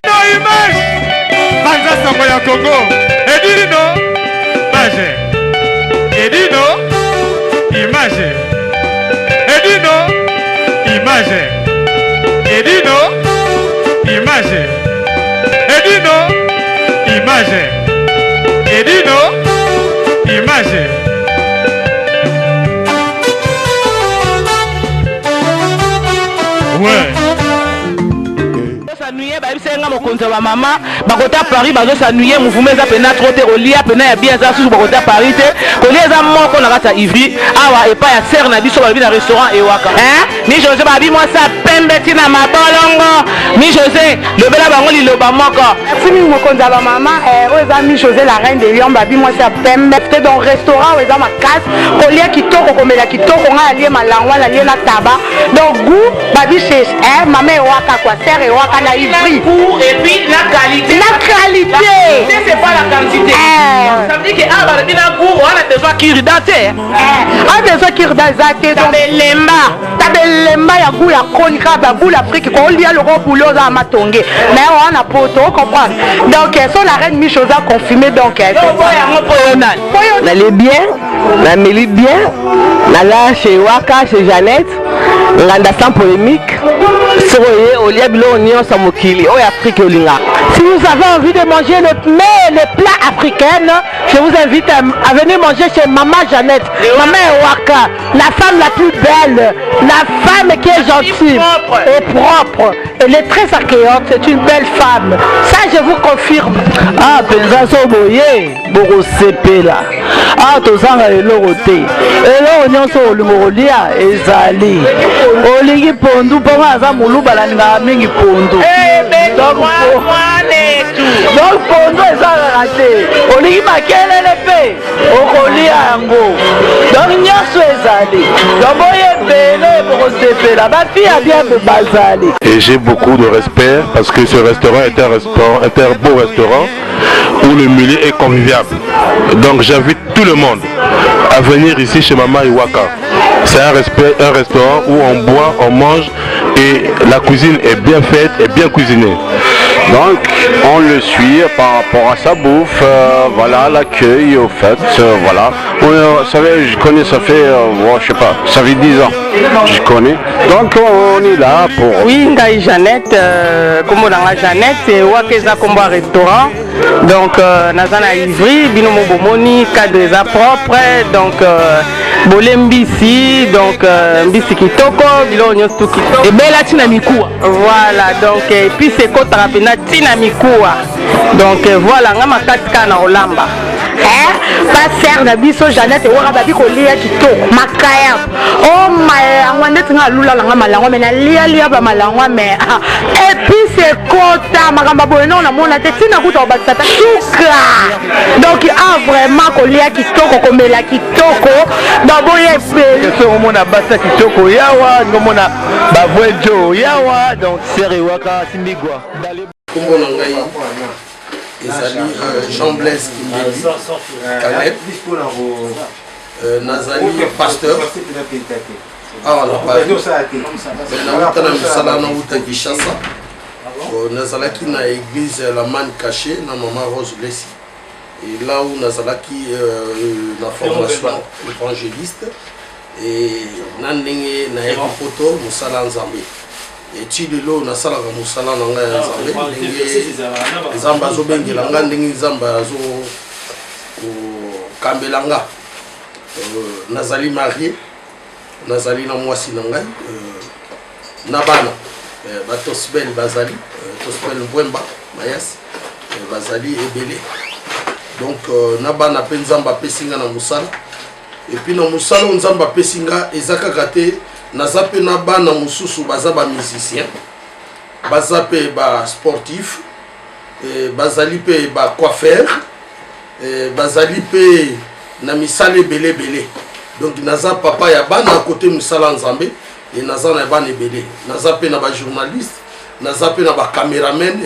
Image Banza sango ya Congo Edino Image Edino Image Edino Image Edino Image Edino Image Edino Image. Ouais. S'ennuyer bayebisaki nga mokonzi ya bamama bakota Paris bazo s'ennuyer, mouvement eza pena trop te, kolia pena ya bien eza susu bakota Paris te, kolia eza moko na kati ya Ivry awa epai ya sere na biso balobi na restaurant Ewaka hein. Mi Jose babi mwasi ya pembe ti na mabolongo. Mi Jose lobela bango liloba moko. Merci mingi mokonzi ya bamama oyo eza Mi Jose la reine de Lyon, babi mwasi ya pembe te. Donc restaurant oyo eza makasi, kolia kitoko, komela kitoko, ngai alie malangwa nalie na taba, donc goût babi chez mama Ewaka quoi, sœur Ewaka na Ivry. Goût et puis la qualité. La qualité. C'est pas la quantité. Ça veut dire que ah balobi na goût on a besoin cure-dent te. A besoin cure-dent eza te. Donc Tabelemba. Tabelemba ya goût ya koni kaka baboule Afrique kolia loko boule oza na matonge mais wana poto comprendre. Donc so la reine Micho oza confirmé, donc Yo boya yango po yo nani? Nalie bien, nameli bien, naza chez Waka, chez Jeannette, nganda sans polémique. Soki oye olia biloko nyonso ya mokili oyo Afrique olingaka. Si vous avez envie de manger le mets, les plats africains, je vous invite à venir manger chez Maman Jeannette, Maman Ewaka, la femme la plus belle, la femme qui est gentille et propre. Elle est très accueillante, c'est une belle femme. Ça, je vous confirme. Ah, penza so boye bokosepela. Ah, tozanga eloko te, eloko nyonso olingo kolia ezali. Olingi pondu, mponga aza moluba, nalingaka mingi pondu. Donc pondu eza kaka te. Olingi makelele mpe okolia yango. Donc nyonso ezali. Donc boye ebele, bokosepela, bafille ya bien bazali. Et j'ai beaucoup de respect parce que ce restaurant est un restaurant, est un beau restaurant où le milieu est convivial. Donc j'invite tout le monde à venir ici chez Mama Iwaka. C'est un respect, un restaurant où on boit, on mange et la cuisine est bien faite et bien cuisinée. Donc on le suit par rapport à sa bouffe, voilà, l'accueil au fait, voilà. Vous savez, je connais, ça fait, bon, je sais pas, ça fait 10 ans, je connais. Donc on est là pour... Oui, ngai Jeannette, kombo na nga Jeannette, Ewaka eza kombo ya restaurant. Donc naza na Ivry, bino mo bomoni cadre eza propre, donc bolie mbisi, donc mbisi kitoko, biloko nyonso tu kitoko. Ebela ntina mikuwa. Voilà, donc épice ekotaka mpenza ntina mikuwa. Donc voilà, nga makasi kaka na kolamba. Pasteur na biso Jeannette Ewaka babi kolia kitoko makaya o malangwa ndeti nga alula nanga malangwa me nalialia ba malangwa me épice ekota makambo boye no namona te ntina kuta kobakisa ta suka. Donc ah, vraiment kolia kitoko, komela kitoko, donc boye ebele. Soki omona basi ya kitoko yawa, ngomona bavwejo yawa, donc sere Ewaka simbigwa. Nkombo na ngai ezali Jean Blaise Kimbeli Caleb, nazali pasteur awa na Paris. Nauta na misala, nauta Kinshasa, nazalaki na église La Manne Cachée na mama Rose Lesi, et là où nazalaki na formation évangéliste et na ndenge nayaki poto mosala ya Nzambe. Eti lelo nasalaka mosala na ngai ya Nzambe ndenge Nzambe azobengela nga, ndenge Nzambe azokambela nga. Nazali marié, nazali na mwasi na ngai na bana batosbel, bazali Tosbel Mbwemba Mayas, bazali ebele. Donc na bana mpe Nzambe apesi nga na mosala, et puis na mosala oyo Nzambe apesi nga eza kaka te, naza mpe na bana mosusu baza bamusicien, baza mpe basportif, bazali mpe bacoiffeur, bazali mpe na misala ebele ebele. Donc naza papa ya bana kote mosala Nzambe e naza na bana ebele, naza mpe na bajournaliste, naza mpe na bacameraman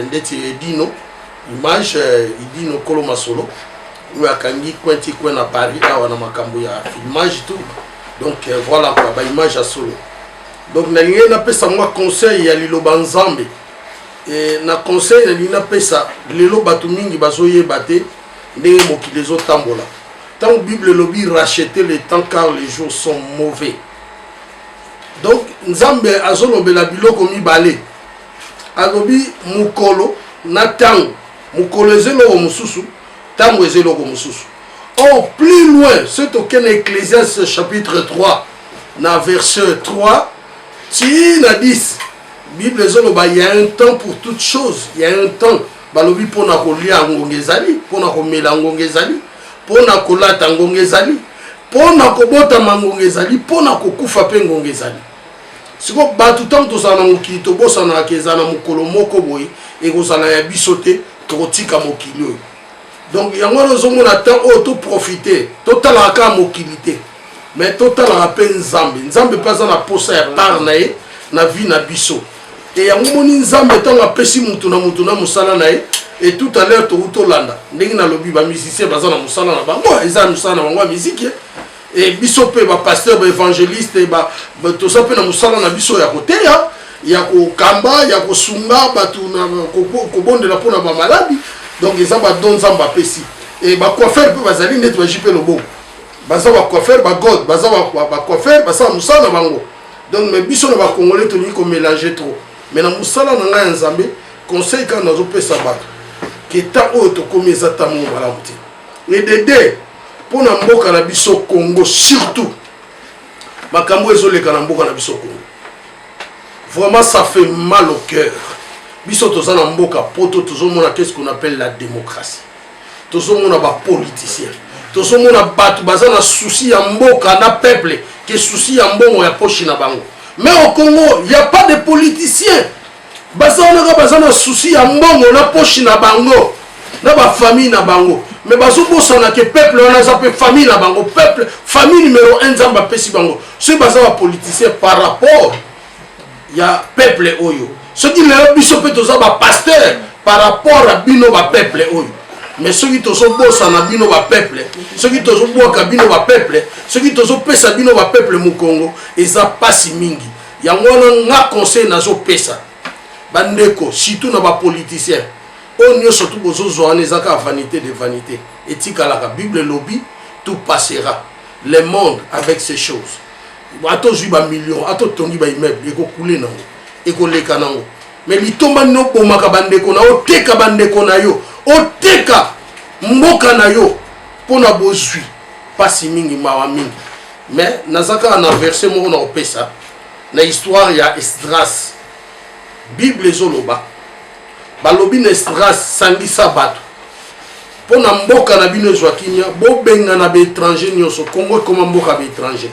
ndeti Edino Image, Idino Kolo Masolo oyo akangi coin ti coin na Paris awa na makambo ya filmage tout. Donc voilà quoi, baimage ya solo. Donc nalingi napesa mwa conseil ya liloba Nzambe. E, na conseil nalingi napesa lelo, bato mingi bazoyeba te ndenge mokili ezotambola. Ntango Bible elobi racheter le temps car les jours sont mauvais, donc Nzambe azolobela biloko mibale. Alobi mokolo na ntango. Mokolo eza eloko mosusu, ntango eza eloko mosusu. Or plus loin, soki tokende Ecclésiaste chapitre 3 na verset 3 ti na 10, Bible ezoloba il y a un temps pour toute chose, il y a un temps. Balobi mpona kolia ngonga ezali, mpona komela ngonga ezali, mpona kolata ngonga ezali, mpona kobotama ngonga ezali, mpona kokufa mpe ngonga ezali. Sikoyo bato, ntango tozala na mokili, tobosanaka ezala na mokolo moko boye ekozala ya biso te, tokotika mokili oyo. Donc yango wana ozomona temps oyo toprofite, totalaka kaka mokili te, mais totalaka mpe Nzambe. Nzambe mpe aza na posa ya part na ye na vie na biso. E yango moni Nzambe ntango apesi mutu na mutu na mosala na ye. Et tout à l'heure toku tolanda ndenge nalobi, bamusicien baza na mosala na bango, eza mosala na bango ya miziki. E biso mpe bapasteur, baévangéliste, toza mpe na mosala na biso ya koteya, ya kokamba, ya kosunga bato na kobondela mpona bamaladi. Donc eza badon Nzambe apesi. E bacoiffeur mpe bazali neti baji mpe loboko, baza bacoiffeur, bagod baza bacoiffeur, basala mosala na bango. Donc mais biso na bacongolais tolingi komélange trop. Mais na mosala na ngai ya Nzambe, conseil kaka nazopesa bato ke temps oyo tokomi eza ntango moko malamu te. Edede mpo na mboka na biso Congo, surtout makambo ezoleka na mboka na biso Congo, vraiment ça fait mal au cœur. Biso toza na mboka poto, tozomona qu'est-ce qu'on appelle la démocratie, tozomona bapoliticien, tozomona bato baza na souci ya mboka na peuple ke souci ya mbongo ya poche na bango. Mais au Congo, y a pas de politiciens baza wana kaka baza na souci ya mbongo na poche na bango na bafamille na bango, mais bazobosana ke peuple wana aza mpe famille na bango, peuple famille numéro 1 Nzambe apesi bango. Soki baza bapoliticien par rapport ya peuple oyo, soki lelo biso mpe toza bapasteur par rapport ya bino bapeuple oyo, mais soki tozobosana bino bapeuple, soki tozobwaka bino bapeuple, soki tozopesa bino bapeuple mokongo, eza mpasi mingi. Yango wana nga conseil nazopesa bandeko, surtout na bapoliticien oyo nyonso tu bozozwa wana, eza kaka vanité de vanité, etikalaka. Bible elobi tout passera, le monde avec ces choses. Ata ozwi bamillion, ata otongi baimmeuble, ekokule nango, ekoleka nango. Mais litomba nini obomaka bandeko na yo, oteka bandeko na yo, oteka mboka na yo mpo na bozwi? Mpasi mingi, mawa mingi. Mais naza kaka na verset moko na kopesa na histoire ya Esdras. Bible ezoloba, balobi na Esdras: sangisa bato mpo na mboka na bino ezwa kimia, bobengana baétranger nyonso. Kongo ekoma mboka baétranger,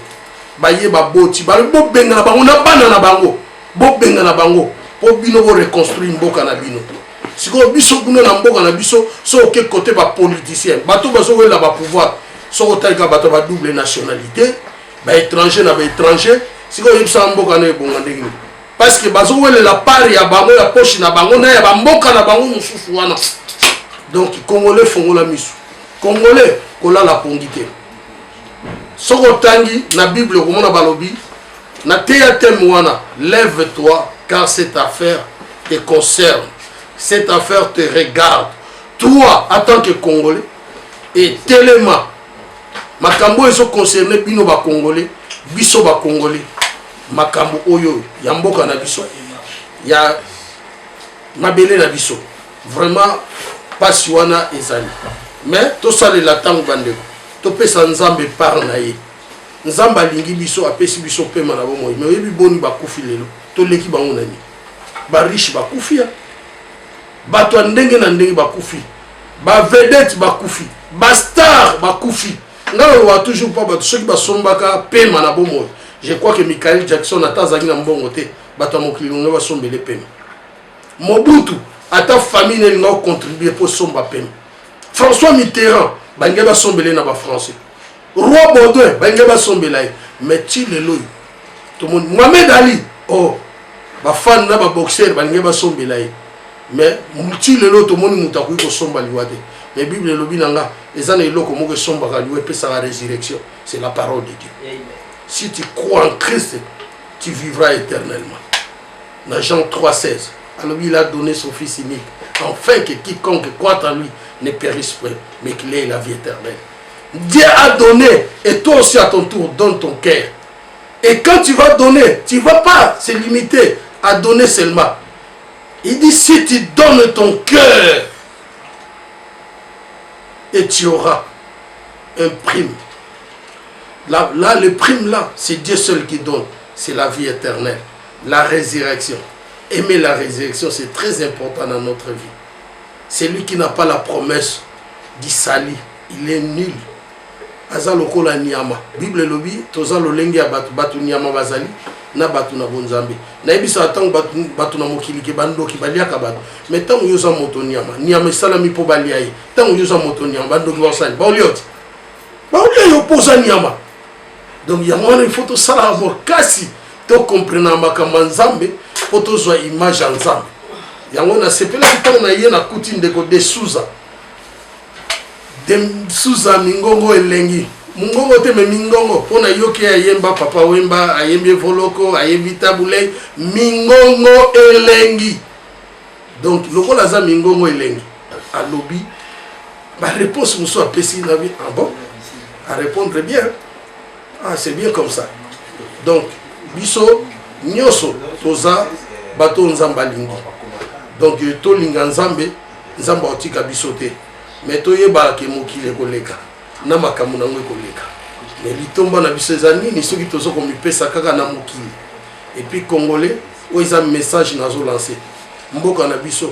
baye baboti, balobi bobengana bango na bana na bango, bobengana bango mpo bino boreconstruire mboka na bino. Sikoyo biso kuna na mboka na biso, so oke kote bapoliticien, bato bazowela bapouvoir, soki otalika bato ba double nationalité, baétranger na baétranger, sikoyo oyebisaka mboka na ebonga ndenge nini? Parce que bazowelela part ya bango ya poche na bango na ya bamboka na bango mosusu wana. Donc congolais, fongola miso. Congolais, kolala pongi te. Soki otangi na Bible, okomona balobi na teya thème wana: lève toi car cette affaire te concerne, cette affaire te regarde, toi en tant que Congolais. Et telema, makambo oyo ezoconcerne bino bacongolais, biso bacongolais, makambo oyo ya mboka na biso, ya mabele na biso, vraiment mpasi wana ezali. Mais tosalela ntango, bandeko, topesa Nzambe part na ye. Nzambe alingi biso, apesi biso pema na bomoi. Mais oyebi boni bakufi lelo, toleki bango na nini? Bariche bakufi, ya bato ya ndenge na ndenge bakufi, bavedette bakufi, bastar bakufi. Nga nalobaka toujours mpo bato soki basombaka pema na bomoi, je crois que Michael Jackson ata azalaki na mbongo te, bato ya mokili longo basombele pema. Mobutu, ata famille na elinga kocontribue mpo somba pema. François Mitterrand, balingi basombele na bafrançais. Roi Baudouin, balingi basombela ye. Mais ti lelo oyo tomoni Mohamed Ali, oh, bafane na baboxer balingi basombela ye, mais ti lelo tomoni moto akoki kosomba liwa te. Mais Bible elobi na nga eza na eloko moko esombaka liwa, epesaka résurrection, c'est la parole de Dieu. Amen. Si tu crois en Christ, tu vivras éternellement. Na Jean 3 16. Alobi il a donné son fils unique enfin que quiconque croit en lui ne périsse point mais qu'il ait la vie éternelle. Dieu a donné et toi aussi à ton tour donne ton cœur. Et quand tu vas donner, tu ne vas pas se limiter à donner seulement. Il dit si tu donnes ton cœur et tu auras un prime. Là, là, le prime là, c'est Dieu seul qui donne. C'est la vie éternelle, la résurrection. Aimer la résurrection, c'est très important dans notre vie. Celui qui n'a pas la promesse du salut, il est nul. Aza lokola nyama. Bible elobi toza lolenge ya bato, bato nyama bazali na bato na bonzambe. Nayebisaka ntango bato, bato na mokili ke bandoki baliaka bato, mais ntango yo oza moto nyama, nyama esalami mpo balia ye. Ntango yo oza moto nyama, bandoki bakosala baolia yo te, baolia yo mpo oza nyama. Donc yango wana il faut tosalaka makasi tokomprena makambo ya Nzambe mpo tozwa image ya Nzambe. Yango nasepelaki ntango na ye nakuti ndeko de Souza de Souza mingongo elengi mongongo te me mingongo mpo na yoki ayemba Papa Wemba, ayembi Evoloko, ayembi Tabulei, mingongo elengi. Donc lokola aza mingongo elengi, alobi baréponse mosusu apesi na bi ah bon, a répondre bien, ah c'est bien comme ça. Donc biso nyonso toza bato oyo Nzambe alingi, donc tolinga Nzambe, Nzambe akotika biso te. Mais toyebaka ke mokili ekoleka na makambo na yango ekoleka, mais litomba na biso eza nini soki tozo komipesa kaka na mokili? Et puis congolais, oyo eza message nazo lancer, mboka na biso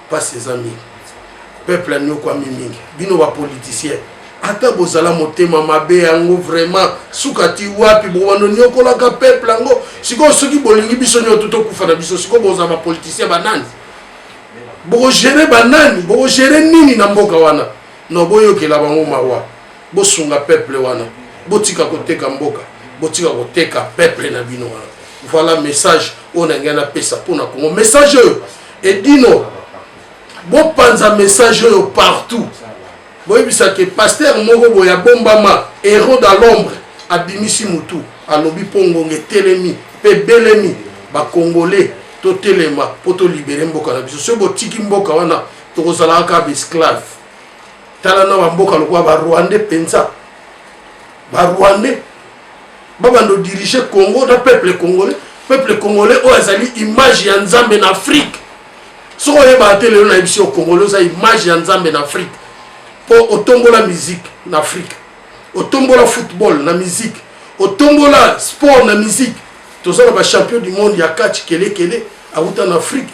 mpasi eza mingi, peuple anyokwami mingi. Bino bapoliticien, ata bozala motema mabe yango vraiment suka ti wapi? Bokobanda onyokolaka peuple yango. Sikoyo soki bolingi biso nyonso tokufa na biso, sikoyo bozala bapoliticien banani? Bokogere banani? Bokogere nini na mboka wana? No, boyokela bango mawa, bosunga peuple wana, botika koteka mboka, botika koteka peuple na bino wana. Voilà message oyo na ngai napesa mpo na Congo. Message oyo edino, bopanza message oyo partout, boyebisa ke pasteur moko boye abombama, héros dans l'ombre, abimisi mutu, alobi mpo ngonga etelemi mpe ebelemi, bacongolais totelema mpo tolibere mboka na biso. Soki botiki mboka wana, tokozalaka kaka baesclave. Tala na bamboka lokola barwandais mpenza, barwandais babanda odirige Congo na peuple congolais. Peuple congolais oyo azali image ya Nzambe na Afrique. Soki oyebaka te, lelo nayebisi yo, congolais oza image ya Nzambe na Afrique, mpo otombola musique na Afrique, otombola football na musique, otombola sport na musique. Toza na bachampion du monde ya catch kelekele awuta na Afrique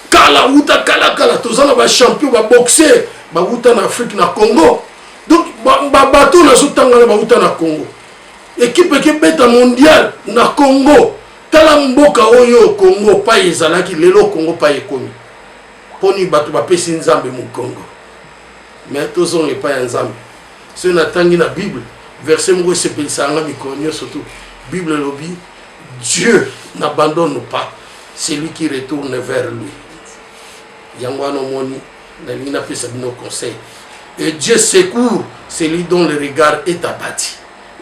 kala, wuta kala kala. Toza na bachampion baboxer bawuta na Afrique, na Congo. Donc babato nazotanga na bawuta na Congo, ekipe ekebeta mondial na Congo. Tala mboka oyo Congo pai ezalaki, lelo Congo pai ekomi. Mponi bato bapesi Nzambe mokongo? Mais tozonga epai ya Nzambe. Soki natangi na Bible verset moko esepelisaka nga mikolo nyonso tu, Bible elobi: Dieu n'abandonne pas celui qui retourne vers lui. Yango wana omoni nalingi napesa bino conseil: et Dieu secourt celui dont le regard est abattu.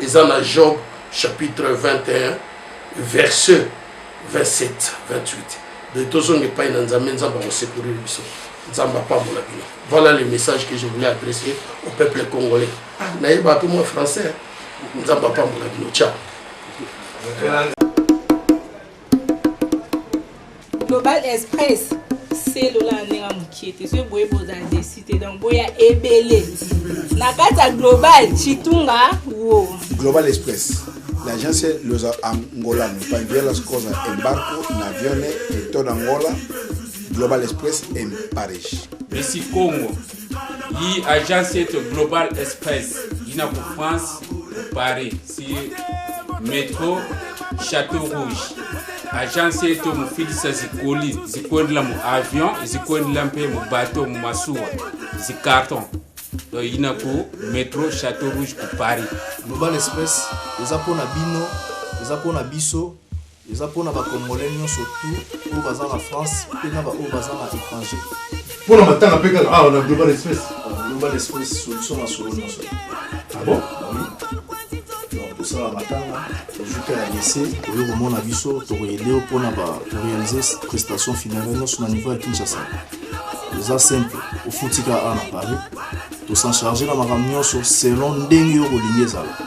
Eza na Job chapitre 21 verset 27 28. Donc tozonga epai na Nzambe, Nzambe akosecourir biso. Nzambe apambola bino. Voilà le message que je voulais adresser au peuple congolais. Nayeba mpe mwa français. Nzambe apambola bino. Ciao. Global Express selola na ndenge ya mokie te, soki boye bozala desi te, donc boya ebele na kati ya Global Chitunga wo. Global Express, l'agence los angolanos para enviar las cosas en barco, en aviones, en toda Angola. Global Express en Paris. Messi Congo, yi agence yetu Global Express yina ku France, ku Paris, si metro Chateau Rouge. Agence yetu mufilisa zikoli zikwendela mu avion, zikwendela mpe mu bateau, mu masuwa, zicarton. Donc yina ku metro Chateau Rouge ku Paris. Global Express eza mpo na bino, eza mpo na biso, eza mpo na bacongolais nyonso tout oyo baza na France mpe na baoyo baza na étranger. Mpo na matanga mpe kaka awa na Global Express. Global Express, solution na solo nyonso. Ah bon? Oui. Donc tosala matanga, tozwi cas ya décès, oyo komona biso, tokoyede yo mpona koréalise prestation funéraire nyonso na niveau ya Kinshasa. Eza simple, ofuti kaka awa na Paris, tosan charge na makambo nyonso selon ndenge yo kolingi ezala.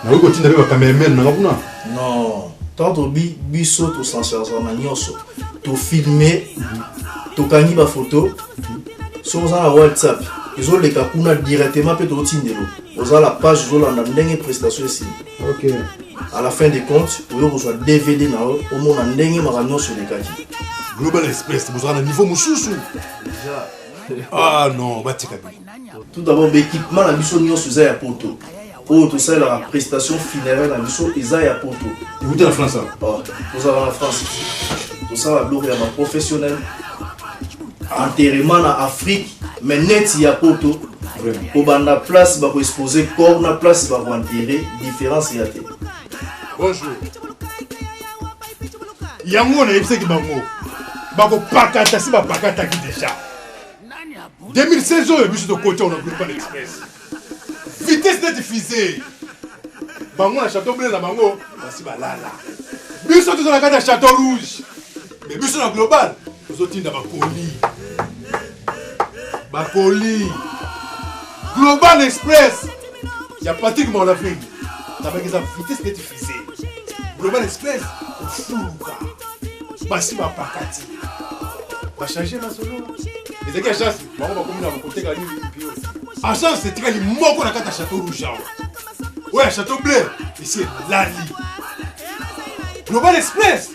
Nakoki kotinda mpe bacameraman nanga kuna? Non, tant tobi biso tosan charge na nyonso, tofilme, tokangi bafoto. Soki oza na WhatsApp, ezoleka kuna directement mpe totindelo. Oza la page, ozolanda ndenge prestation esili. À la fin des comptes, oyo kozwa DVD na yo, omona ndenge makambo nyonso elekaki. Global Express, bozala na niveau mosusu. Ah non, batika bino. Tout d'abord, baéquipement na biso nyonso eza ya poto. Oyo tosalelaka prestation funéraire na biso eza ya poto. Euta na France awa? Oh, tozala na France, tosala biloko ya baprofessionnel. Enterrement na Afrique, mais neti ya poto, kobanda place bakoexpose corps na place bakoenterre, différence ya te. Bonjour. Yango nayebisaki bango bakopakata, si bapakataki déjà 2016 oyo biso tokoti yango na Global Express, vitesse neti fusée. Bango na Château Bleu na bango basi balala, biso toza na kati ya Château Rouge. Mais biso na Global tozotinda bakoli, bakoli. Global Express ya Patrick Morlafing nabaki eza vitesse neti fusée. Global Express ofuluka, basi bapakati, bachange masolo. Ezalaki agence, bango bakomi na koteka nini mpio. Agence etikali moko na kati ya Château Rouge awa, oyo ya Château Bleu esi elali. Global Express.